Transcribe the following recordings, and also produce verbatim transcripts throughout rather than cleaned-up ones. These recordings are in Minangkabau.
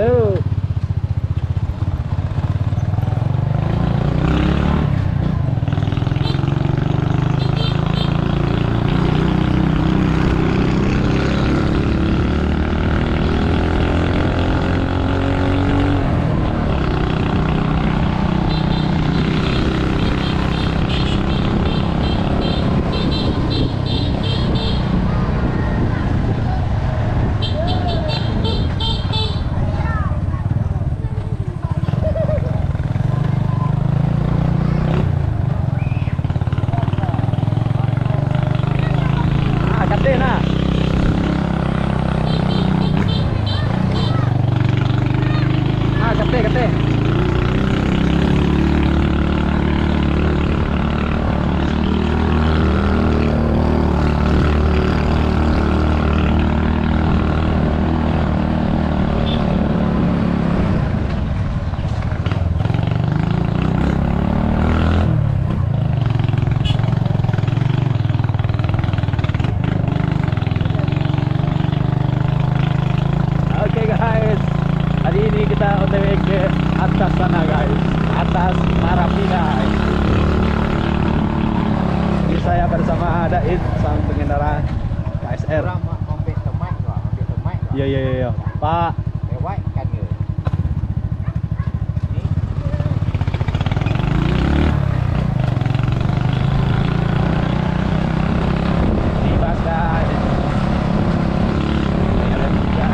Yo. Ah, kateh nah. Ah, kateh, kateh. Oke guys, hari ini kita O T W ke atas sana guys, atas Marapi guys. Ini saya bersama Daid, sang pengendara K S R. Urang ma-, maambiak tempat tu, maambiak tempat tu. Yo, yo, yo, yo. Pak. Lewat kan dia. Ni. Ni bas, guys. Ni ada tiga.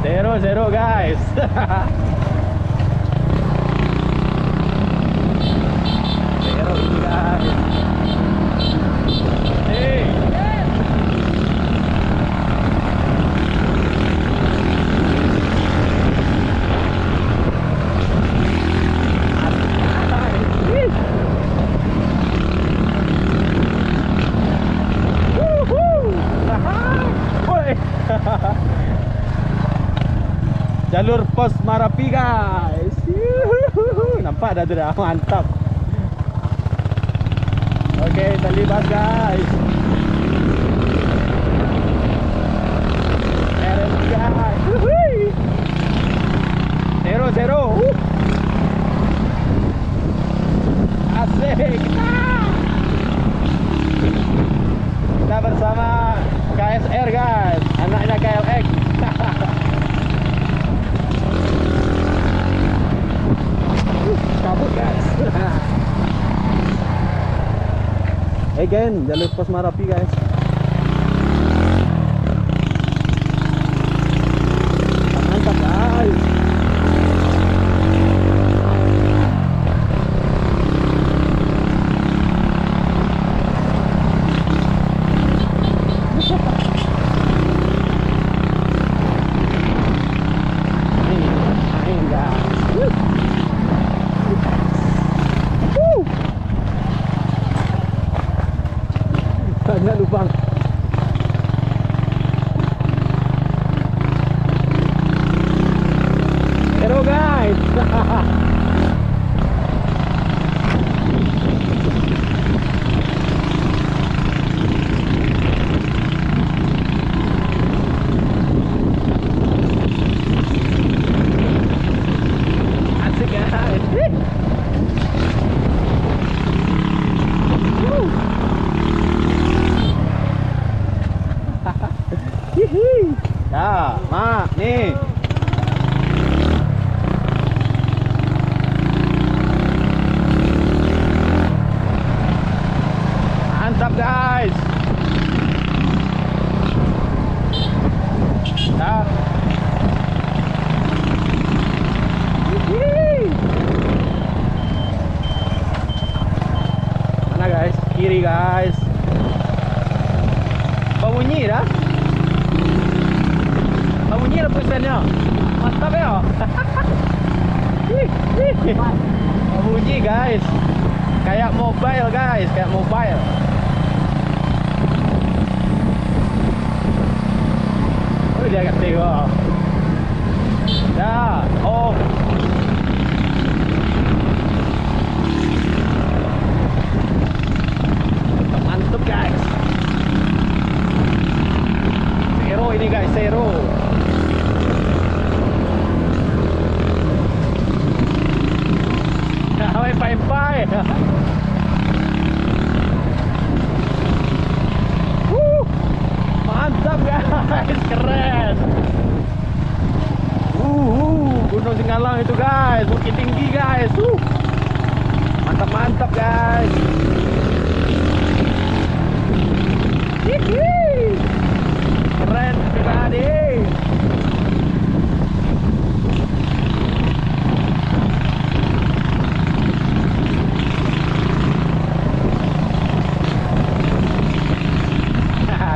Zero, zero, guys. Zero, guys. Hey. Wuhu. Woi. Jalur pos Marapi, guys. Yuhuhu. Nampak dah tu dah. Mantap. Oke, talibas, guys. Keren, guys. Wuhui. Zero, zero. Uh. Asik. Ah. Kita bersama K S R, guys. Anaknya K L X. Kabut, guys. Again, jalur pos Marapi, guys. Mantap, guys. Main, main, guys. Wuh. Banyak lubang. Kiri, guys. Babunyi dah. Babunyi lah pusannyo. Mantap yo. Babunyi, guys. Kayak mobile, guys. Kayak mobile. Oh, dia kat tengok. Dah. Oh. Mantap, guys. Zero ini, guys, zero. Nah, empai-empai. Wuh, mantap, guys, keren. Uh, uh, Gunung Singgalang itu, guys. Bukit tinggi, guys. Uh. Mantap, mantap, guys. Hihi. Keren sekali.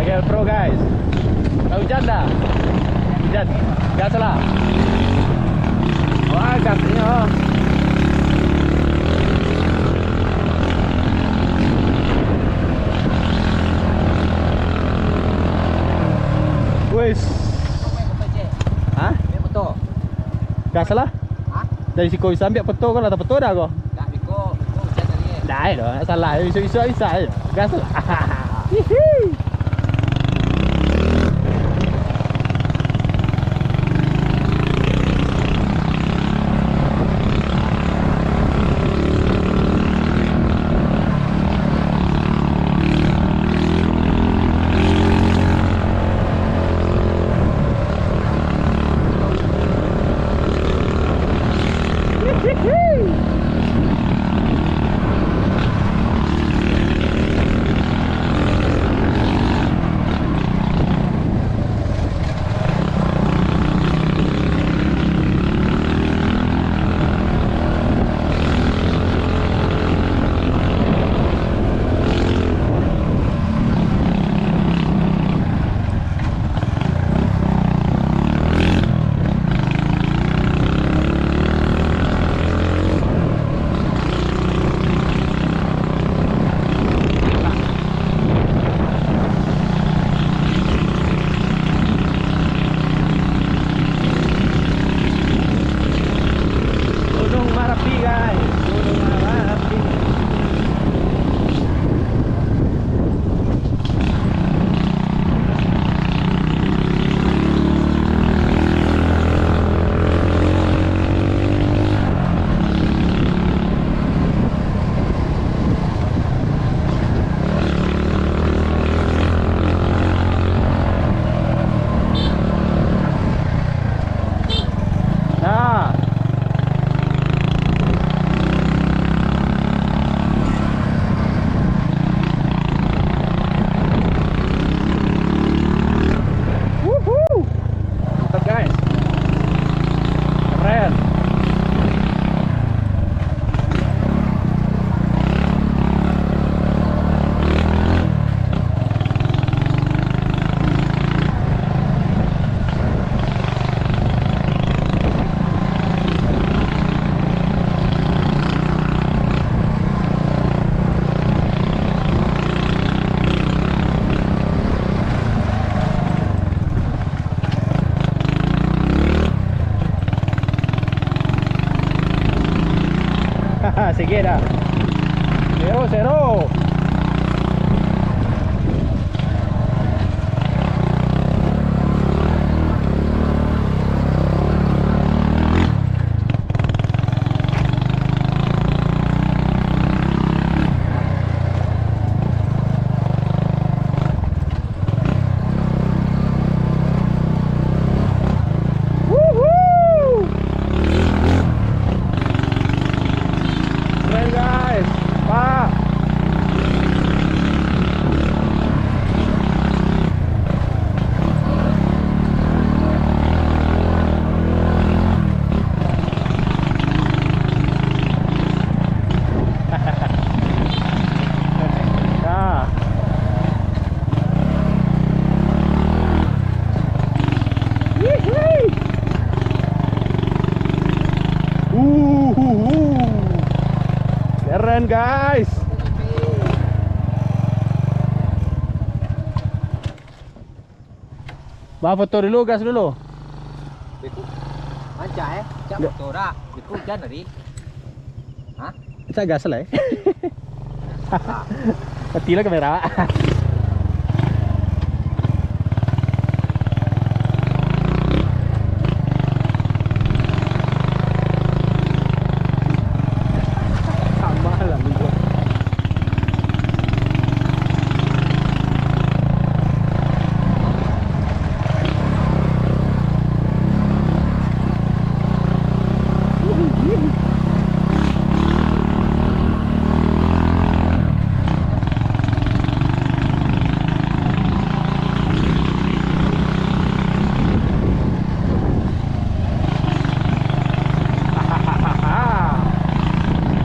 GoPro, guys. Dah hujan dah. Hujan. Gas lah. Wah, gasnyo. Wes. Hah? Gas lah. Dari siko bisa ambiak foto ko lah, tak foto dah ko. Dah, biko, biko hujan tadi, eh. Dah, eh, dah, salah. Bisa, bisa, bisa, eh. Gas lah. Hihi. Gunung Marapi, guys. Gunung Marapi. Nah. Wuhu. Mantap, guys. Keren. Sige dah. Zero, zero. Wuhu. Keren, guys. Guys. Bah, foto dulu, gas dulu. Beko. Aja, eh. Cak. Yo. Foto dah. Beko hujan tadi. Hah? Cak gas lah, eh. Ah. Matilah kamera. Sama lah, bego.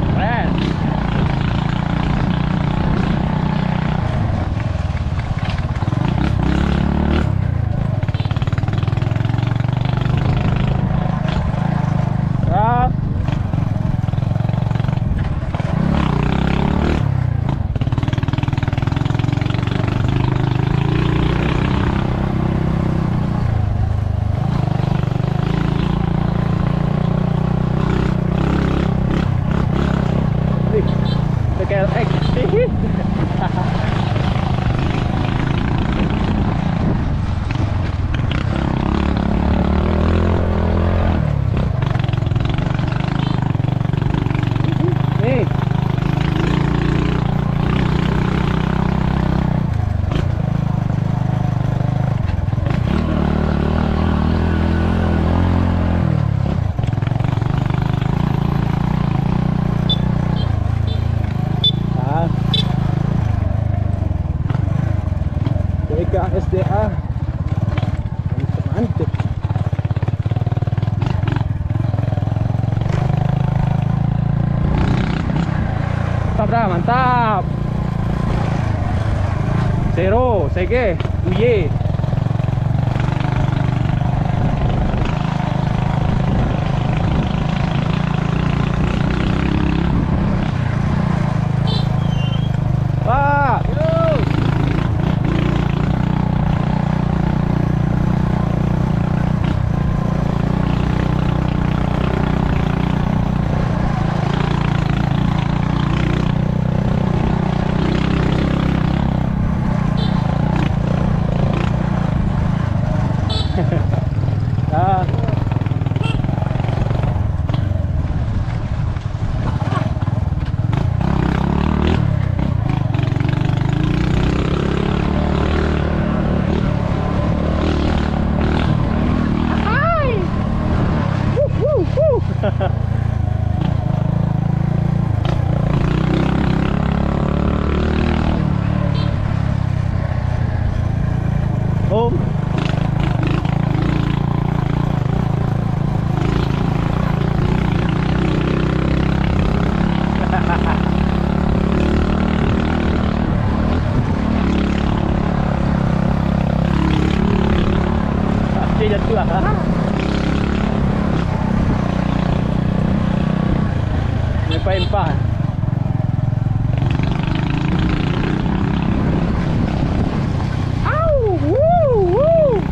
Keren. Gas. Wih, T K L X. Eh. Ah. J K S D A. Mantap, mantap. Mantap dah, mantap. Sero, sege, uye. Pak. Ah. Hai. Wuh, wuh, wuh. Om. Dia jatuh lah. Empah-empah. Au, wuh, wuh.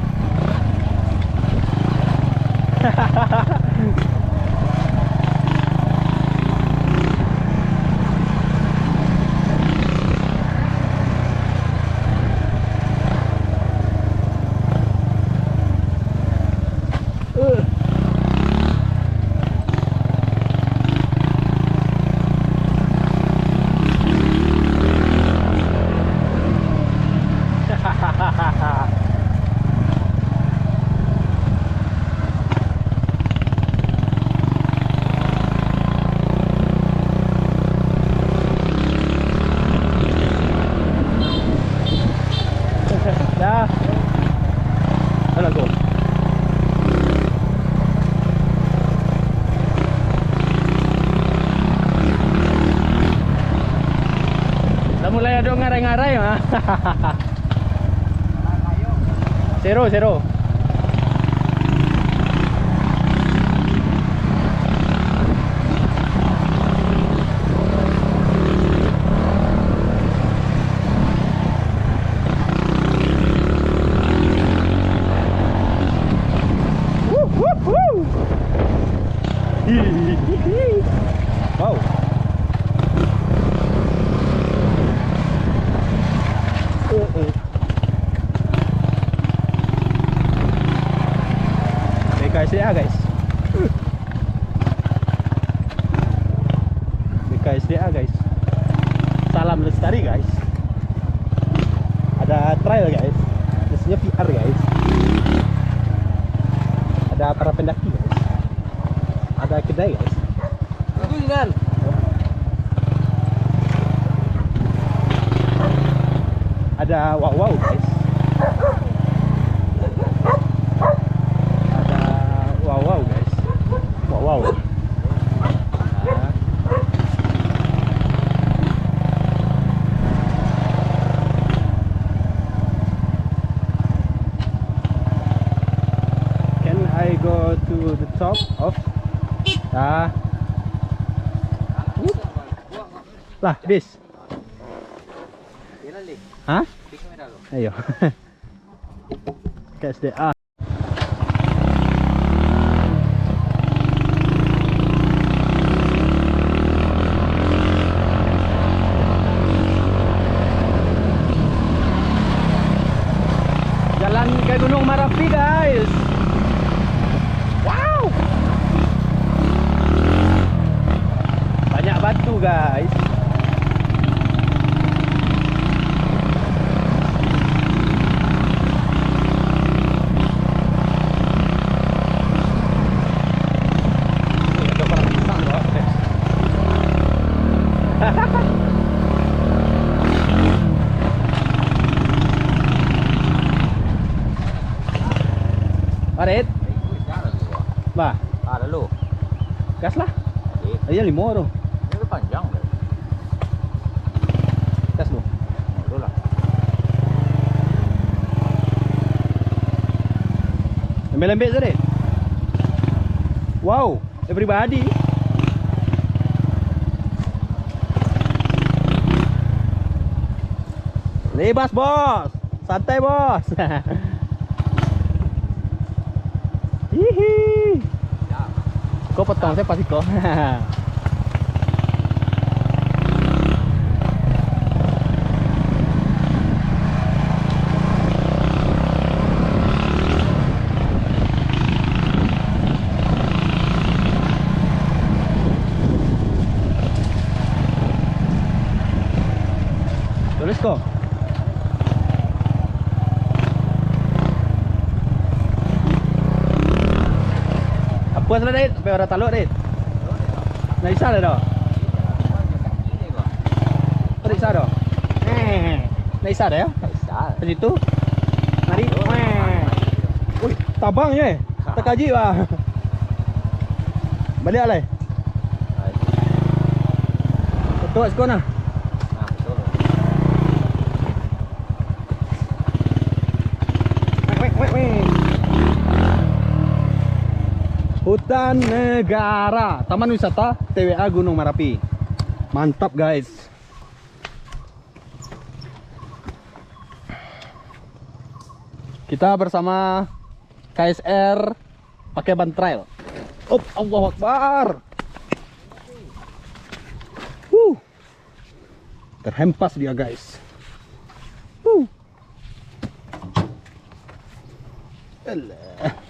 Dah. Alah, go. Lah mulai ado ngarai-ngarai mah. Sero, sero. S D A, guys. B K S D A, guys. Salam lestari, guys. Ada trail, guys. Maksudnya P R, guys. Ada para pendaki, guys. Ada kedai, guys. Itu kan. Ada wow-wow, guys. Ada wow-wow, guys. Wow-wow. Nah. Can I go to the top of? Ah. Lah, bis. Hah? Ayo. K S D A. Jalan ke Gunung Marapi, guys. Wow. Banyak batu, guys. Arit. Bah. Ah, lalu. Gas lah. Jadi, ayo limo tu. Ini panjang, bro. Gas lu. Dulu lah. Lembek-lembek tadi. Wow, everybody. Libas, bos. Santai, bos. Hihi. Ko potong saya pasti ko. Tulis ko. Apo salah, Dit? Sampai orang taluk, Dit. Nak isa dah, dah? Nak isa dah? Eh, nak isa dah, ya? Isa. Ke situ. Mari. Weh. Wih, tabang je. Takajik, bah. Baliak lai. Betul, siko nah. Hutan Negara, Taman Wisata T W A Gunung Marapi. Mantap, guys. Kita bersama K S R pakai ban trail. Op, Allahu Akbar. Huh. Terhempas dia, guys. Huh. Alah.